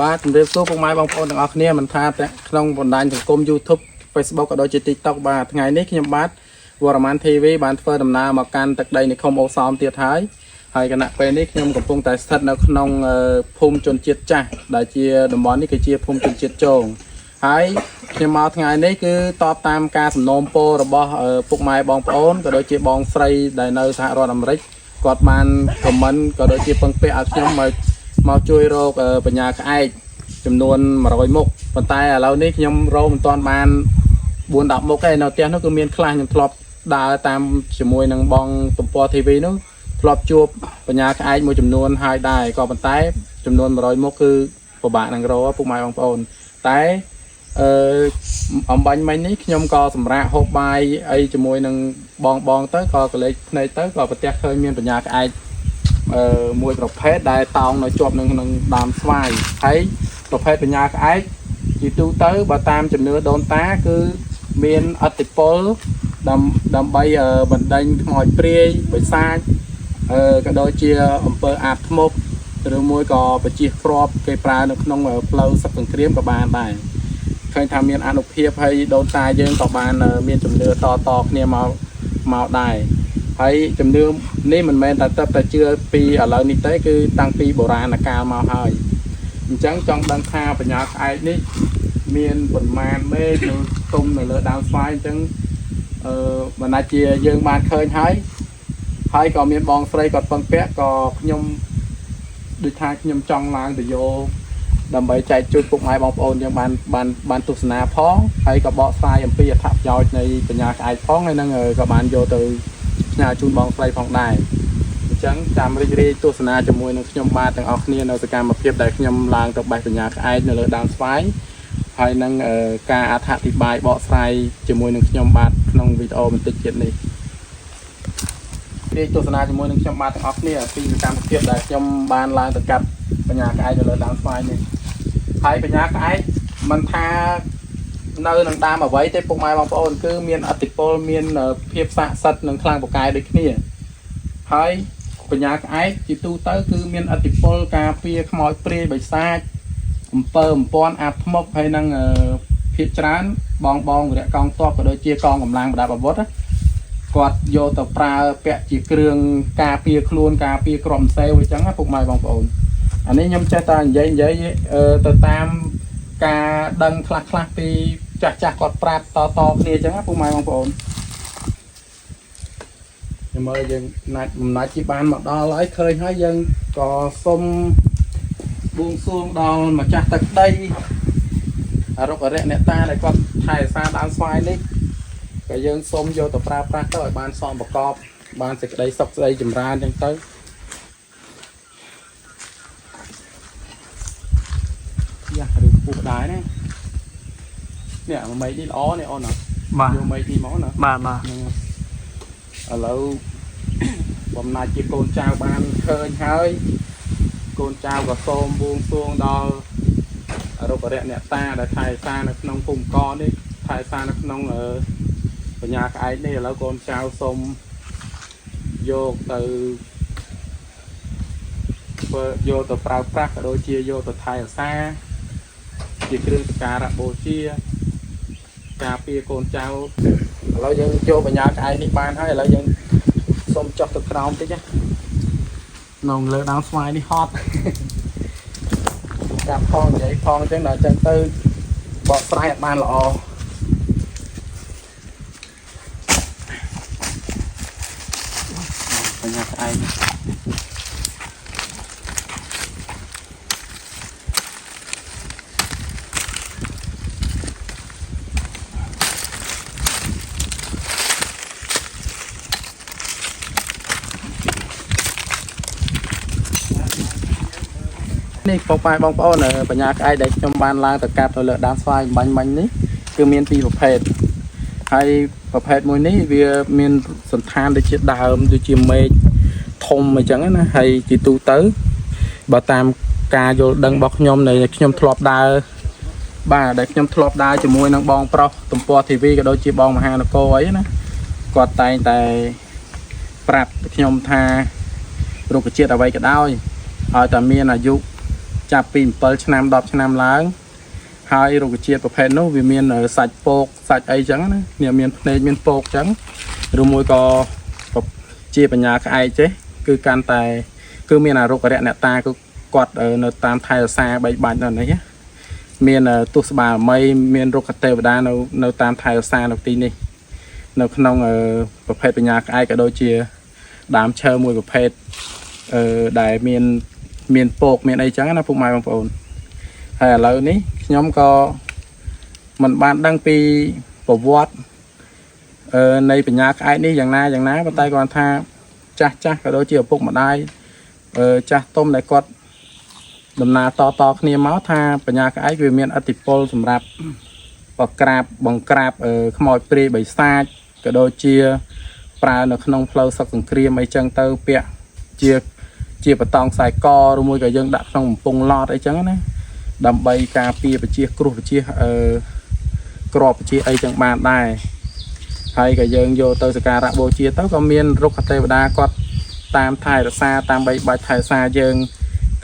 បាទជម្រាបសួរពុកម៉ែបងប្អូនទាំងអស់គ្នាមិនថាតែក្នុងបណ្ដាញសង្គម YouTube Facebook ក៏ដូចជា TikTok បាទថ្ងៃនេះខ្ញុំបាទវរ្ម័ន TV បានធ្វើដំណើរមកកាន់ទឹកដីនិគមអូសោមទៀតហើយហើយគណៈពេលនេះខ្ញុំកំពុងតែស្ថិតនៅក្នុងភូមិជនជាតិចាស់ដែលជាតំបន់នេះគឺជាភូមិជនជាតិជងហើយខ្ញុំមកថ្ងៃនេះគឺតបតាមការសំណូមពររបស់ពុកម៉ែបងប្អូនក៏ដូចជាបងស្រីដែលនៅសហរដ្ឋអាមេរិកគាត់បានខមមិនក៏ដូចជាពឹងពាក់ឲ្យខ្ញុំមកជួយរកបញ្ញាក្អែកចំនួន100មុខប៉ុន្តែឥឡូវនេះខ្ញុំរកមិនទាន់បាន4 10មុខទេនៅផ្ទះនោះគឺមានខ្លះខ្ញុំធ្លាប់ដើរតាមជាមួយនឹងបងទំព័រ TV នោះធ្លាប់ជួបបញ្ញាក្អែកមួយចំនួនហើយដែរក៏ប៉ុន្តែចំនួន100មុខគឺពិបាកនឹងរកពុកម៉ែបងប្អូនតែអឺអំបញ្ញមិញនេះខ្ញុំក៏សម្រាកហូបបាយអីជាមួយនឹងបងបងទៅក៏កលេចភ្នែកទៅក៏ប្រទះឃើញមានបញ្ញាក្អែក មួយប្រភេទដែលតោងនៅជាប់នឹងក្នុងដើមស្វាយហើយប្រភេទបញ្ញាក្អែកជាទូទៅបើតាមជំនឿដូនតាគឺមានអតិពលដើម្បីបណ្ដេញខ្មោចព្រាយបិសាចក៏ដូចជាអំពើអាបធ្មប់ឬមួយក៏បជាគ្របគេប្រើនៅក្នុងផ្លូវសឹកសង្គ្រាមក៏បានដែរឃើញថាមានអនុភាពហើយដូនតាយើងក៏បានមានជំនឿតតគ្នាមកមកដែរ ហើយជំនឿនេះមិនមែនតែតែជឿពីឥឡូវនេះទេគឺតាំងពីបុរាណកាលមកហើយអញ្ចឹងចង់ដឹងថាបញ្ញាក្អែកនេះមានប៉ុន្មានមេឃនៅទុំនៅលើដើមស្វាយអញ្ចឹងអឺបណ្ណាជាយើងបានឃើញហើយហើយក៏មានបងស្រីគាត់ពឹងពាក់ក៏ខ្ញុំដូចថាខ្ញុំចង់ឡើងទៅយកដើម្បីចែកជូនពុកម៉ែបងប្អូនយើងបានបានបានទស្សនាផងហើយក៏បកស្រាយអំពីអត្ថប្រយោជន៍នៃបញ្ញាក្អែកផងហើយនឹងក៏បានយកទៅ ផ្ញើជូនបងស្រីផងដែរអញ្ចឹងចាំរីករាយទស្សនាជាមួយនឹងខ្ញុំបាទទាំងអស់គ្នានៅសកម្មភាពដែលខ្ញុំឡើងទៅបេះបញ្ញាក្អែកនៅលើដើមស្វាយហើយនឹងការអត្ថាធិប្បាយបកស្រាយជាមួយនឹងខ្ញុំបាទក្នុងវីដេអូបន្តិចទៀតនេះរាយទស្សនាជាមួយនឹងខ្ញុំបាទទាំងអស់គ្នាពីសកម្មភាពដែលខ្ញុំបានឡើងទៅកាត់បញ្ញាក្អែកនៅលើដើមស្វាយនេះហើយបញ្ញាក្អែកមិនថា នៅនឹងតាមអ្វីទេពុកម៉ែបងប្អូនគឺមានអតិពលមានភាពស័ក្តិសិទ្ធិនិងខ្លាំងពូកែដូចគ្នាហើយបញ្ញាក្អែកជាទូទៅគឺមានអតិពលការពារខ្មោចព្រាយបិសាចអំពើអំព័ន្ធអាបធ្មប់ហើយនឹងភាពច្រើនបងបងវរៈកងទ័ពក៏ដូចជាកងកម្លាំងប្រដាប់អាវុធណាគាត់យកទៅប្រើពាក់ជាគ្រឿងការពារខ្លួនការពារក្រុមសេវអញ្ចឹងណាពុកម៉ែបងប្អូនអានេះខ្ញុំចេះតែនិយាយទៅតាមការដឹងខ្លះខ្លះពីចាស់ចាស់គាត់ប្រាប់តតគ្នាអញ្ចឹងណាពុកម៉ែបងប្អូនខ្ញុំមើលយើងណាច់បំណាច់ជាបានមកដល់ហើយឃើញហើយយើងក៏សុំបួងសួងដល់ម្ចាស់ទឹកដីអរុក្ខរៈអ្នកតាដែលគាត់ថែរក្សាដើមស្វាយនេះក៏យើងសុំយកទៅប្រើប្រាស់ទៅឲ្យបានសមប្រកបបានសេចក្តីសុខស្ដីចម្រើនអញ្ចឹងទៅយ៉ាឬពោះដែរណានេះអាមេឃនេះល្អនេះអូនណា បាទ យកមេឃនេះមកណា បាទបាទ ហ្នឹងហើយឥឡូវបំណាច់ជាកូនចៅបានឃើញហើយកូនចៅក៏សូមបួងសួងដល់អរុបរៈអ្នកតាដែលថែរក្សានៅក្នុងភូមិកនេះថែរក្សានៅក្នុងបញ្ញាក្អែកនេះឥឡូវកូនចៅសូមយកទៅធ្វើយកទៅប្រើប្រាស់ក៏ដូចជាយកទៅថែរក្សាជាគ្រឿងសក្ការៈបូជាការពារកូនចៅ ឥឡូវយើងចូលបញ្ញាក្អែកនេះបានហើយឥឡូវយើងសូមចុះទៅក្រោមតិចណានងលើដើមស្វាយនេះហត់ កាប់ផងនិយាយផងអញ្ចឹងដល់អញ្ចឹងទៅបកស្រាយអត់បានល្អបញ្ញាក្អែកនេះនេះបងប្អូនបងប្អូនបញ្ញាក្អែកដែលខ្ញុំបានឡើងទៅកាប់ទៅលើដើមស្វាយបាញ់បាញ់នេះគឺមានពីរប្រភេទហើយប្រភេទមួយនេះវាមានសន្តានដូចជាដើមដូចជាមែកធំអញ្ចឹងណាហើយជាទូទៅបើតាមការយល់ដឹងរបស់ខ្ញុំដែលខ្ញុំធ្លាប់ដើរបាទដែលខ្ញុំធ្លាប់ដើរជាមួយនឹងបងប្រុសទំព័រ TV ក៏ដូចជាបងមហានគរអីណាគាត់តែងតែប្រាប់ខ្ញុំថារុក្ខជាតិអ្វីក៏ដោយឲ្យតែមានអាយុ ចាប់ពី7ឆ្នាំ10ឆ្នាំឡើង ហើយរុក្ខជាតិប្រភេទនោះវាមានសាច់ពោកសាច់អីចឹងណានេះមានភ្នែកមានពោកចឹងឬមួយក៏ជាបញ្ញាក្អែកចេះគឺកាន់តែគឺមានអារុក្ខរៈអ្នកតាគឺគាត់នៅតាមថែរក្សាបីបាច់នៅនេះណាមានទស្សបារមីមានរុក្ខទេវតានៅនៅតាមថែរក្សានៅទីនេះនៅក្នុងប្រភេទបញ្ញាក្អែកក៏ដូចជាដើមឈើមួយប្រភេទអឺដែលមានមានពោកមានអីចឹងណាពុកម៉ែបងប្អូន ហើយឥឡូវនេះខ្ញុំក៏មិនបានដឹងពីប្រវត្តិអឺនៃបញ្ញាក្អែកនេះយ៉ាងណាយ៉ាងណាប៉ុន្តែគាត់ថាចាស់ចាស់ក៏ដូចជាឪពុកម្ដាយអឺចាស់ទុំដែលគាត់ដំណើរតតគ្នាមកថាបញ្ញាក្អែកវាមានអតិពលសម្រាប់បក្រាបបង្ក្រាបអឺខ្មោចព្រាយបិសាចក៏ដូចជាប្រើនៅក្នុងផ្លូវសឹកសង្គ្រាមអីចឹងទៅពាក់ជាជាបតង់ខ្សែកឬមួយក៏យើងដាក់ក្នុងកំពង់ឡតអីចឹងណា ដើម្បីការពារពជាគ្រោះពជាអឺក្របពជាអីចឹងបានដែរហើយក៏យើងយកទៅសក្ការៈបូជាទៅក៏មានរុក្ខទេវតាគាត់តាមថែរក្សាតាមបីបាច់ថែរក្សាយើង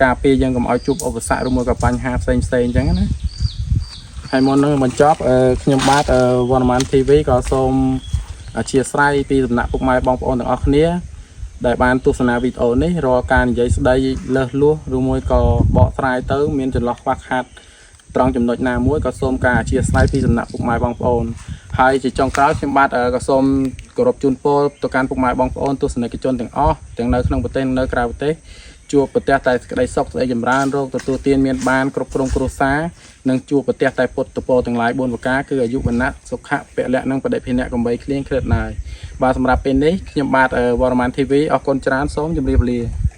ការពារយើងកុំឲ្យជួបឧបសគ្គឬមួយក៏បញ្ហាផ្សេងផ្សេងចឹងណាហើយមុននឹងបញ្ចប់អឺខ្ញុំបាទអឺវណ្ណមាន TV ក៏សូមអធិស្ឋានពីសំណាក់ពុកម៉ែបងប្អូនទាំងអស់គ្នា ដែលបានទស្សនាវីដេអូនេះរាល់ការនិយាយស្ដីលើសលួសឬមួយក៏បកស្រាយទៅមានចន្លោះខ្វះខាតត្រង់ចំណុចណាមួយក៏សូមការអធិស្ឋានពីសំណាក់ពុកម៉ែបងប្អូនហើយជាចុងក្រោយខ្ញុំបាទអឺក៏សូមគោរពជូនពរទៅកាន់ពុកម៉ែបងប្អូនទស្សនិកជនទាំងអស់ទាំងនៅក្នុងប្រទេសនិងនៅក្រៅប្រទេសជួបប្រទះតែសេចក្តីសុខសេចក្តីចម្រើនរោគទទួលទានមានបានគ្រប់គ្រងគ្រួសារនិងជួបប្រទះតែពុទ្ធពរទាំងឡាយ4ប្រការគឺអាយុវណ្ណៈសុខៈពលៈនិងបដិភិនៈកំបីគ្លៀងគ្រិតណាយបាទសម្រាប់ពេលនេះខ្ញុំបាទវរ្ម័ន TV អរគុណច្រើនសូមជម្រាបលា។